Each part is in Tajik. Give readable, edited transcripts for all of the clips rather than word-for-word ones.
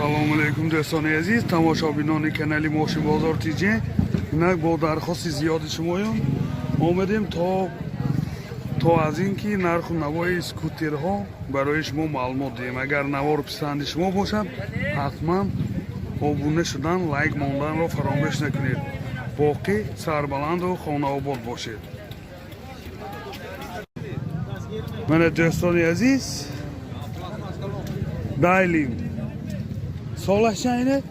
Ассалому алайкум, дӯстони азиз, тамошобинони канали Мошинбозор ТЖ. Инак бо дархости зиёди шумоён омадем то аз ин ки нарху навои скутерҳо барои шумо маълумот диҳем. Агар навор писанди шумо бошад, ҳатман обуна шудан, лайк монданро фаромӯш накунед. Боқӣ сарбаланду хонаобод бошед. Мана, дӯстони азиз, Дайлим солаш чанд?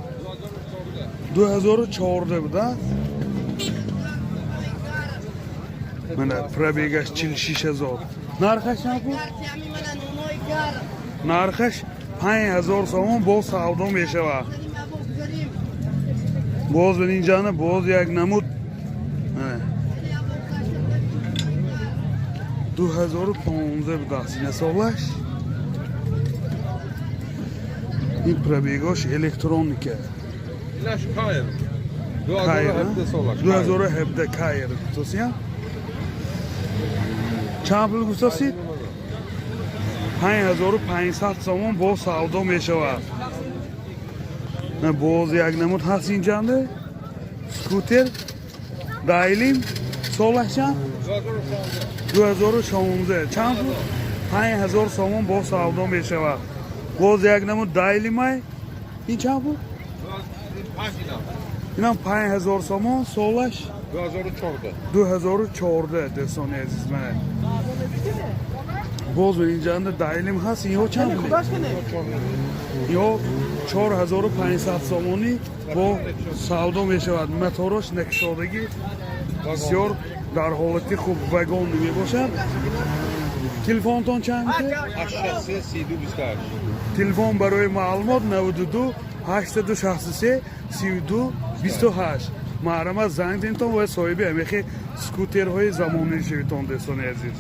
2014 буда. Мана, пробегаш 46 000. Нархаш чанд буд? Нархаш 5000 сомон, боз савдо мешавад. Боз инҷана боз як намуд 2015 будааст ина солаш. Ин пробегош электроника. Инаш Кайр. Кайр, 2017 солаш. 2017 Кайр гуфтосия. Чанд пул гуфтосид? 5500 сомон, боз савдо мешавад. На, боз як намуд ҳаст инҷанда. Скутер Дайлим солаш чанд? 2016. Чанд пул? 5000 сомон, боз савдо мешавад. Боз як намуд Дайлимай. Ин чанд пул? Инам 5000 сомон, солаш 2014. 2014, дӯстони азиз, мана. Боз инҷанда Дайлим ҳаст. Инҳо чанд пул? Ё 4500 сомонӣ, бо савдо мешавад. Моторош накушодагӣ, бисёр дар ҳолати хуб, вагон мебошад. Телефонтон чанд? 863 32 28. Телефон барои маълумот 92 863 32 28. Маҳрамат, занг зинтон ва соҳиби ҳамихи скутерҳои замонӣ шавитон, дӯстони азиз.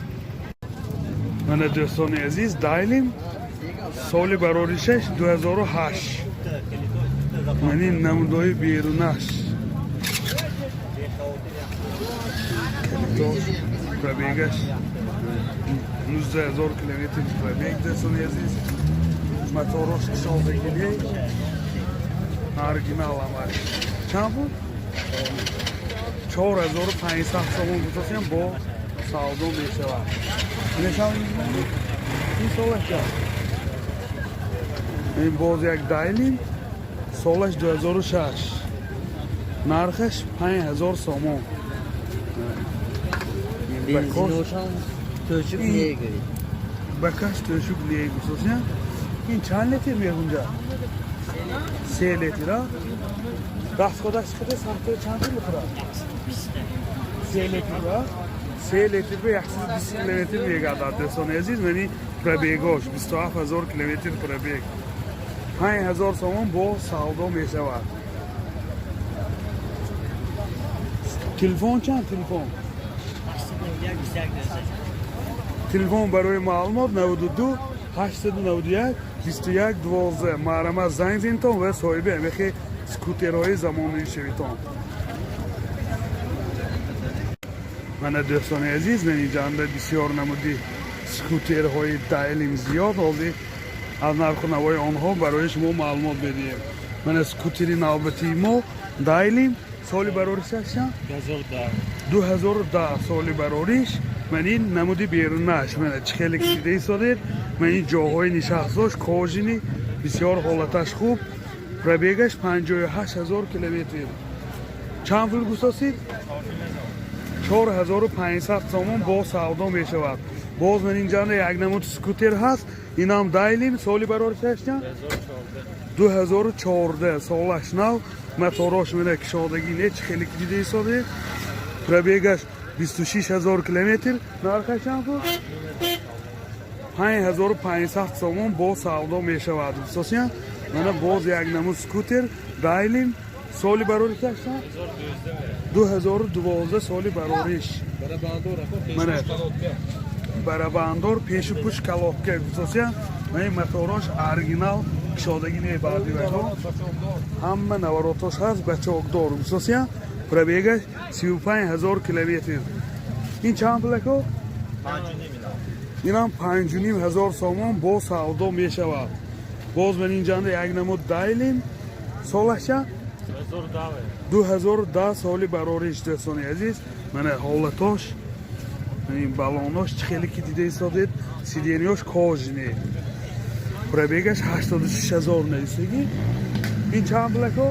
Мана, дӯстони азиз, Дайлим соли бароришаш 2008. Мани намудои берунаш. Калитош, пробегаш 19 000 километр пробег, дӯстони азиз. Моторош кушодагӣ, оригинал ҳамаш. Чанд буд? 4500 сомон гуфтасем, бо савдо мешавад. Мешавад ин солаш чанд? Ин боз як Дайлим, солаш 2006, нархаш 5000 сомон. Бензиношам тӯшук негӯед. Бакаш тӯшук не гуфтасем. Ин чанд литр мегунҷа? 3 литр, а? Дастходаш хида сахта чанд литр мехӯрад? 3 литр, а? 3 литр ба 120 километр мегардад, дӯстони азиз. Мани пробегош 27 000 километр пробег. 5000 сомон, бо савдо мешавад. Телефон чанд? Телефон? Телефон барои маълумот 92 891 21 12. Маҳрамат, занг зинтон ва соҳиби ҳамихи скутерҳои замонавӣ шавитон. Мана, дӯстони азиз, ман инҷанда бисёр намуди скутерҳои Дайлим зиёд. Ҳозир аз нарху навои онҳо барои шумо маълумот медиҳем. Мана, скутери навбатии мо Дайлим, соли бароришаш чанд? 2010 соли барориш. Ман ин намуди берунаш, мана, чӣ хеле ки дида истодед. Ман ин ҷоҳои нишастдошт кожини, бисёр ҳолаташ хуб, пробегаш 58 000 километр. Чанд пул густосид? 4500 сомон, бо савдо мешавад. Боз ман инҷанда як намуд скутер ҳаст. Инам Дайлим, соли бароришаш чанд? 2014, солаш нав. Моторош мена кушодагӣ не, чӣ хеле ки дида истодед. Пробегаш 26 000 километр. Нархаш чанд пул? 5500 сомон, бо савдо мешавад. Гуфтосия. Мана, боз як намуд скутер Дайлим, соли бароришаш чанд? 2012 соли барориш. Мана, барабандор, пешу пуш колодка, гуфтосия. Мана, моторош оригинал, кушодагӣ не, баъди вако ҳама наворотош ҳаст, бачокдор, гуфтосия. Пробегаш 35 000 километр. Ин чанд пулако? Инам 5500 сомон, бо савдо мешавад. Боз ман инҷанда як намуд Дайлин солаша 2010 соли барориш дӯстони азиз. Мана ҳолатош, ин балонош чӣ хеле ки дида истодед, сиденья ш кожаный. Пробег аш 86 000 нависагӣ. Ин чанд пулако?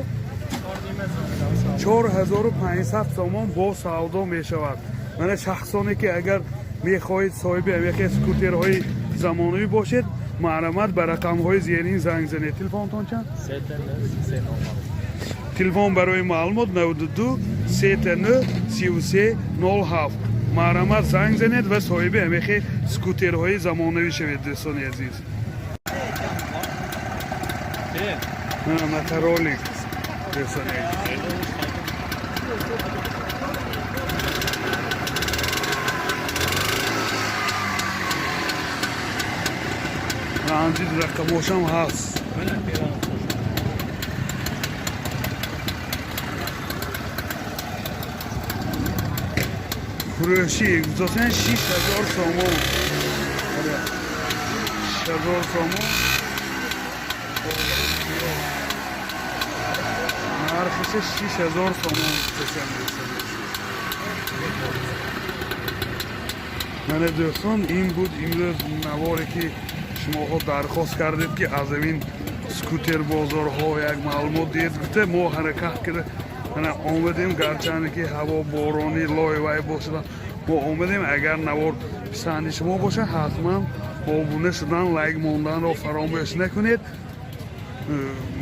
4500 сомон бо савдо мешавад. Мана шахсоне ки агар мехоҳед соҳиби ҳамяхе скутерҳои замонавӣ бошед, марҳамат, ба рақамҳои зерин занг занед. Телефонтон чанд? Телефон барои маълумот 92 39 33 07. Марҳамат, занг занед ва соҳиби ҳамяхе скутерҳои замонавӣ шавед, дӯстони азиз. Моторолик, дӯстони азиз. Ранҷид рақамошам ҳаст. Фурӯшӣ гузоштан 6000 сомон. 6000 сомон. Нархиша 6000 сомон гузоштан, дӯстони азиз. Мана дӯстон, ин буд имрӯз наворе ки шумоҳо дархост кардед, ки аз ҳамин скутер бозорҳо як маълумот диҳед гуфта. Мо ҳаракат карда мана омадем, гарчанде ки ҳаво боронӣ, лойвай бошада, мо омадем. Агар навор писанди шумо бошад, ҳатман обуна шудан, лайк монданро фаромӯш накунед.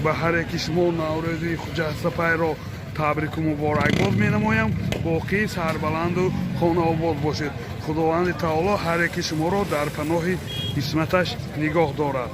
Ба ҳар яки шумо Наврӯзи хуҷастапайро табрику муборакбод менамоям. Боқӣ сарбаланду хонаобод бошед. Худованди таоло ҳар яки шуморо дар паноҳи исматаш нигоҳ дорад.